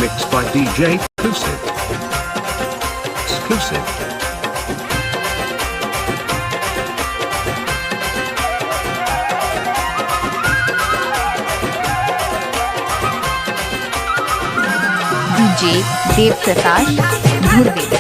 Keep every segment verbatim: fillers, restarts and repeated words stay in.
Mixed by D J Exclusive. Exclusive. D J Dev Prakash Dhurve.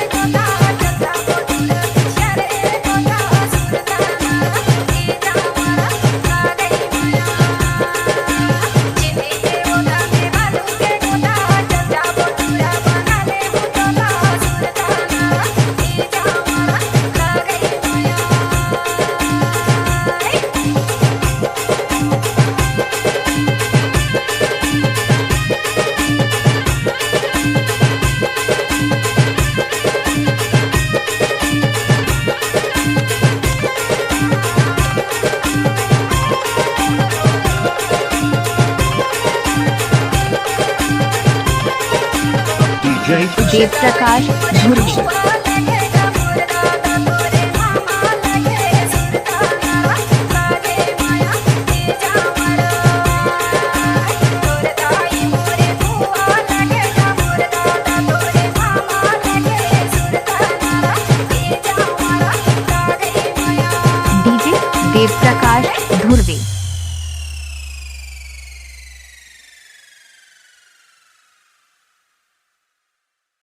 D J Dev Prakash Dhurve. D J Dev Prakash Dhurve.